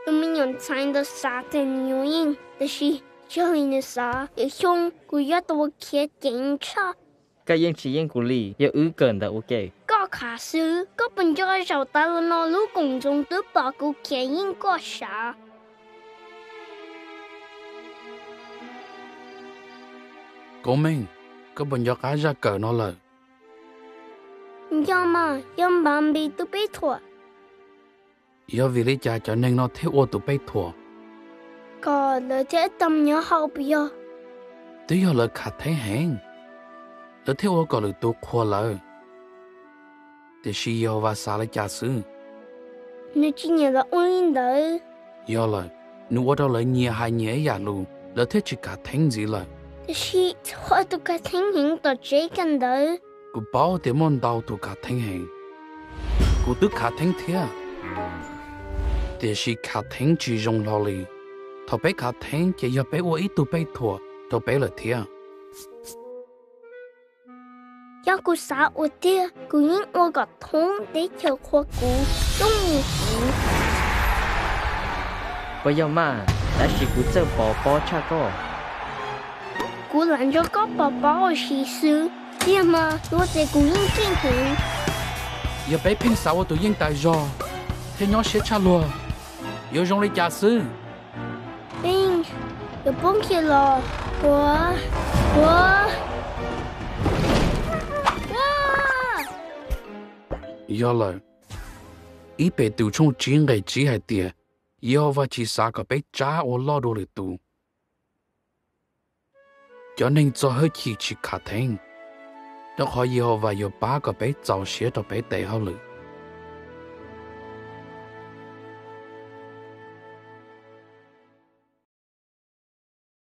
Tus me nyuam ntxhais ntawd xav tias nws yuav yeej, tiam sis yog li nws xav, lwm xyoo kuv yuav tau ua khiav ceev tshaj. Koj yeej tsis yeej kuv li, yog wb kawm ntawv ua ke. Koj khav xwb, koj puas nco zaum tas los no lub koom txoos twb pom kuv khiav yeej koj sav? Koob Meej, koj puas nco qab zaj kawm no lawm? Nco mas, yog Npanpis tus peb thuam. Yog vim li cas cov neeg no thiaj ua tus peb thuam? Kom lawv thiaj tau nyob hauv puas yog? Twb yog lawv khav theeb heev, lawv thiaj ua kom lwm tus qhuas lawv. Tiam sis Yehauvas xav li cas xwb? Nws tsis nyiam lawv ua li ntawd. Yog lawm, nws ua rau lawv nyias hais nyias ib yam lus, lawv thiaj tsis khav theeb ntxiv lawm. Tiam sis txhua tus khav theeb heev tom tsev kawm ntawv. Kuv paub tias muaj ntau tus khav theeb heev. Kuv twb khav theeb thiab. Tiam sis khav theeb tsis zoo hlo li. Thaum peb khav theeb ces yog peb ua ib tug peb thuam rau peb lawm thiab. Yog kuv xav ua tiag, kuv yeej ua kom thoob teb chaws qhuas kuv, txooj mus kuv. Puas yog mas? Tab sis kuv txawj pov pob tshaj koj. Kuv lam nrog koj pov pob ua si xwb, tiag mas luag tias kuv yeej keej heev. Yog peb pheej xav ua tus yeej tais zog thiab nyob siab tshaj luag, yuav zoo li cas xwb? Pheej yuav poob kiag los. Ua, ua, ua. Yog lawm, ib Petus tshooj tsib nqe tsib hais tias, Yehauvas tsis xav kom peb tsab ua loj dua lwm tus. Cov neeg txo hwj chim tsis khav theeb, rau qhov Yehauvas yuav pab kom peb txaus siab rau peb tes hauj lwm.